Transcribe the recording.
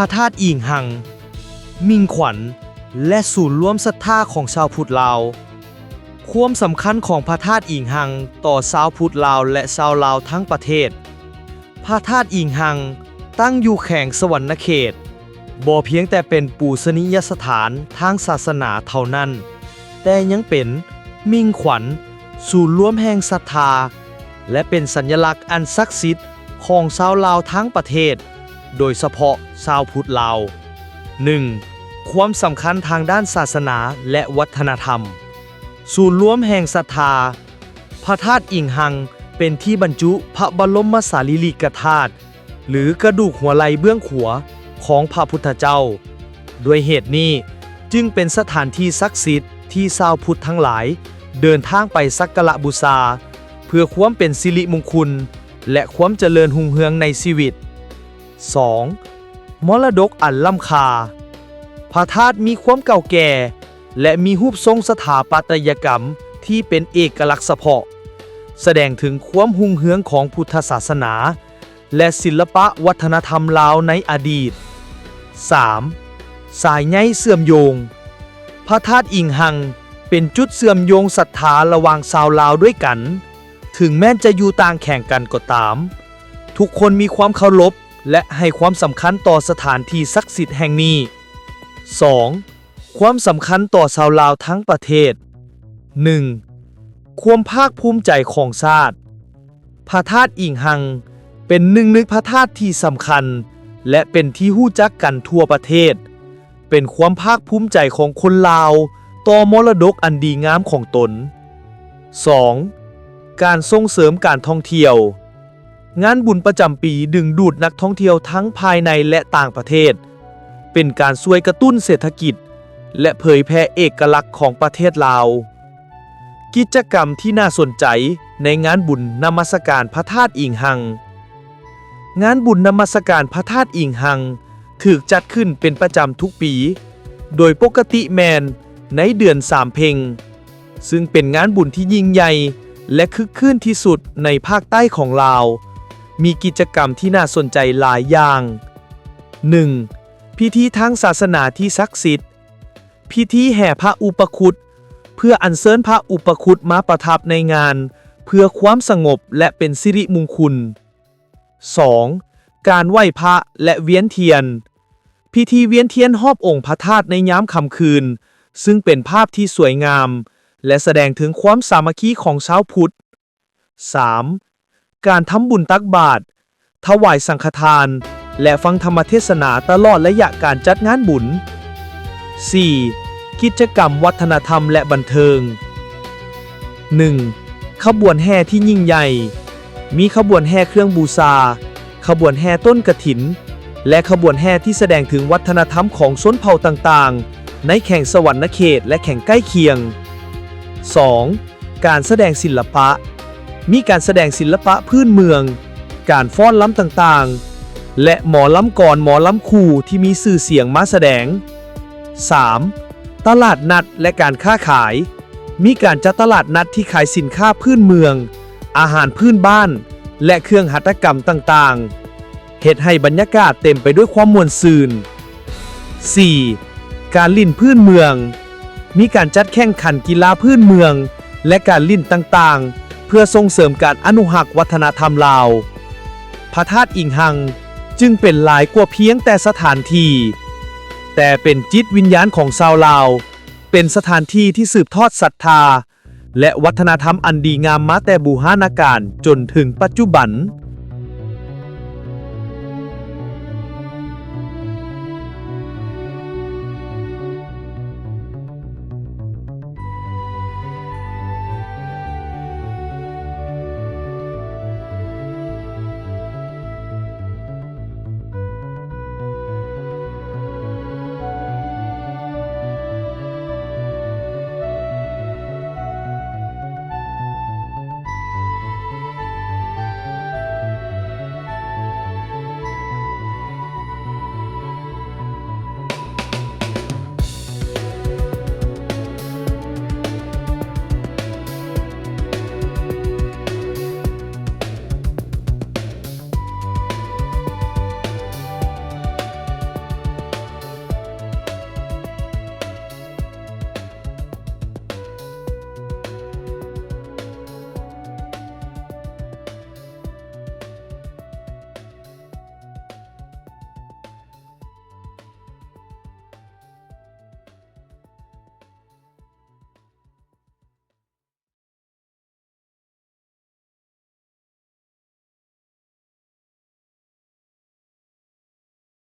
ພະທາດອີງຮັງ, ມິ່ງຂວັນ ແລະ ສູນລວມສັດທາຂອງຊາວພຸດລາວ. ຄວາມສຳຄັນຂອງພະທາດອີງຮັງຕໍ່ຊາວພຸດລາວ ແລະ ຊາວລາວທັງປະເທດ. ພະທາດອີງຮັງຕັ້ງຢູ່ແຂວງສະຫວັນນະເຂດ, ບໍ່ພຽງແຕ່ເປັນປູຊະນີຍະສະຖານທາງສາສະໜາເທົ່ານັ້ນ, ແຕ່ຍັງເປັນມິ່ງຂວັນ, ສູນລວມແຫ່ງສັດທາ ແລະ ເປັນສັນຍະລັກອັນສັກສິດຂອງຊາວລາວທັງປະເທດ, ໂດຍສະເພາະຊາວພຸດລາວ. ໜຶ່ງ, ຄວາມສຳຄັນທາງດ້ານສາສະໜາ ແລະ ວັດທະນະທຳ. ສູນລວມແຫ່ງສັດທາ. ພະທາດອີງຮັງເປັນທີ່ບັນຈຸພະບະລົມມະສາລີລິກະທາດ ຫຼື ກະດູກຫົວໄຫຼ່ເບື້ອງຂວາຂອງພະພຸດທະເຈົ້າ. ດ້ວຍເຫດນີ້ຈຶ່ງເປັນສະຖານທີ່ສັກສິດທີ່ຊາວພຸດທັງຫຼາຍເດີນທາງໄປສັກກາລະບູຊາ ເພື່ອຄວາມເປັນສິລິມຸງຄຸນ ແລະ ຄວາມຈະເລີນຮຸ່ງເຮືອງໃນຊີວິດ. ສອງ, ມໍລະດົກອັນລ້ຳຄ່າ. ພະທາດມີຄວາມເກົ່າແກ່ ແລະ ມີຮູບຊົງສະຖາປັດຕະຍະກຳທີ່ເປັນເອກະລັກສະເພາະ, ສະແດງເຖິງຄວາມຮຸ່ງເຮືອງຂອງພຸດທະສາສະໜາ ແລະ ສິລະປະວັດທະນະທຳລາວໃນອະດີດ. ສາມ, ສາຍໃຍເຊື່ອມໂຍງ. ພະທາດອີງຮັງເປັນຈຸດເຊື່ອມໂຍງສັດທາລະຫວ່າງຊາວລາວດ້ວຍກັນ, ເຖິງແມ່ນຈະຢູ່ຕ່າງແຂວງກັນກໍຕາມ, ທຸກຄົນມີຄວາມເຄົາລົບ ແລະ ໃຫ້ຄວາມສຳຄັນຕໍ່ສະຖານທີ່ສັກສິດແຫ່ງນີ້. ສອງ, ຄວາມສຳຄັນຕໍ່ຊາວລາວທັງປະເທດ. ໜຶ່ງ, ຄວາມພາກພູມໃຈຂອງຊາດ. ພະທາດອີງຮັງເປັນໜຶ່ງໃນພະທາດທີ່ສຳຄັນ ແລະ ເປັນທີ່ຮູ້ຈັກກັນທົ່ວປະເທດ, ເປັນຄວາມພາກພູມໃຈຂອງຄົນລາວຕໍ່ມໍລະດົກອັນດີງາມຂອງຕົນ. ສອງ, ການສົ່ງເສີມການທ່ອງທ່ຽວ. ງານບຸນປະຈຳປີດຶງດູດນັກທ່ອງທ່ຽວທັງພາຍໃນ ແລະ ຕ່າງປະເທດ, ເປັນການຊ່ວຍກະຕຸ້ນເສດຖະກິດ ແລະ ເຜີຍແຜ່ເອກະລັກຂອງປະເທດລາວ. ກິດຈະກຳທີ່ໜ້າສົນໃຈໃນງານບຸນນະມັສການພະທາດອີງຮັງ. ງານບຸນນະມັສການພະທາດອີງຮັງຖືກຈັດຂຶ້ນເປັນປະຈຳທຸກປີ, ໂດຍປົກກະຕິແມ່ນໃນເດືອນສາມເພັງ, ຊຶ່ງເປັນງານບຸນທີ່ຍິ່ງໃຫຍ່ ແລະ ຄຶກຄື້ນທີ່ສຸດໃນພາກໃຕ້ຂອງລາວ, ມີກິດຈະກຳທີ່ໜ້າສົນໃຈຫຼາຍຢ່າງ. ໜຶ່ງ, ພິທີທາງສາສະໜາທີ່ສັກສິດ. ພິທີແຫ່ພະອຸປະຄຸດ ເພື່ອອັນເຊີນພະອຸປະຄຸດມາປະທັບໃນງານ ເພື່ອຄວາມສະຫງົບ ແລະ ເປັນສິລິມຸງຄຸນ. ສອງ, ການໄຫວ້ພະ ແລະ ວຽນທຽນ. ພິທີວຽນທຽນຮອບອົງພະທາດໃນຍາມຄ່ຳຄືນ, ຊຶ່ງເປັນພາບທີ່ສວຍງາມ ແລະ ສະແດງເຖິງຄວາມສາມັກຄີຂອງຊາວພຸດ. ສາມ, ການທຳບຸນຕັກບາດ, ຖວາຍສັງຄະທານ ແລະ ຟັງທຳມະເທດສະໜາຕະຫຼອດໄລຍະການຈັດງານບຸນ. ສີ່, ກິດຈະກຳວັດທະນະທຳ ແລະ ບັນເທີງ. ໜຶ່ງ, ຂະບວນແຫ່ທີ່ຍິ່ງໃຫຍ່. ມີຂະບວນແຫ່ເຄື່ອງບູຊາ, ຂະບວນແຫ່ຕົ້ນກະຖິນ ແລະ ຂະບວນແຫ່ທີ່ສະແດງເຖິງວັດທະນະທຳຂອງຊົນເຜົ່າຕ່າງໆ ໃນແຂວງສະຫວັນນະເຂດ ແລະ ແຂວງໃກ້ຄຽງ. ສອງ, ການສະແດງສິລະປະ. ມີການສະແດງສິລະປະພື້ນເມືອງ, ການຟ້ອນລຳຕ່າງໆ ແລະ ໝໍລຳກອນ, ໝໍລຳຄູ່ທີ່ມີຊື່ສຽງມາສະແດງ. ສາມ, ຕະຫຼາດນັດ ແລະ ການຄ້າຂາຍ. ມີການຈັດຕະຫຼາດນັດທີ່ຂາຍສິນຄ້າພື້ນເມືອງ, ອາຫານພື້ນບ້ານ ແລະ ເຄື່ອງຫັດຖະກຳຕ່າງໆ. ເຮັດໃຫ້ບັນຍາກາດເຕັມໄປດ້ວຍຄວາມມ່ວນຊື່ນ. ສີ່, ການຫຼິ້ນພື້ນເມືອງ. ມີການຈັດແຂ່ງຂັນກິລາພື້ນເມືອງ ແລະ ການຫຼິ້ນຕ່າງໆ ເພື່ອສົ່ງເສີມການອະນຸຮັກວັດທະນະທຳລາວ. ພະທາດອີງຮັງຈຶ່ງເປັນຫຼາຍກວ່າພຽງແຕ່ສະຖານທີ່, ແຕ່ເປັນຈິດວິນຍານຂອງຊາວລາວ, ເປັນສະຖານທີ່ທີ່ສືບທອດສັດທາ ແລະ ວັດທະນະທຳອັນດີງາມມາແຕ່ບູຮານະການຈົນເຖິງປັດຈຸບັນ.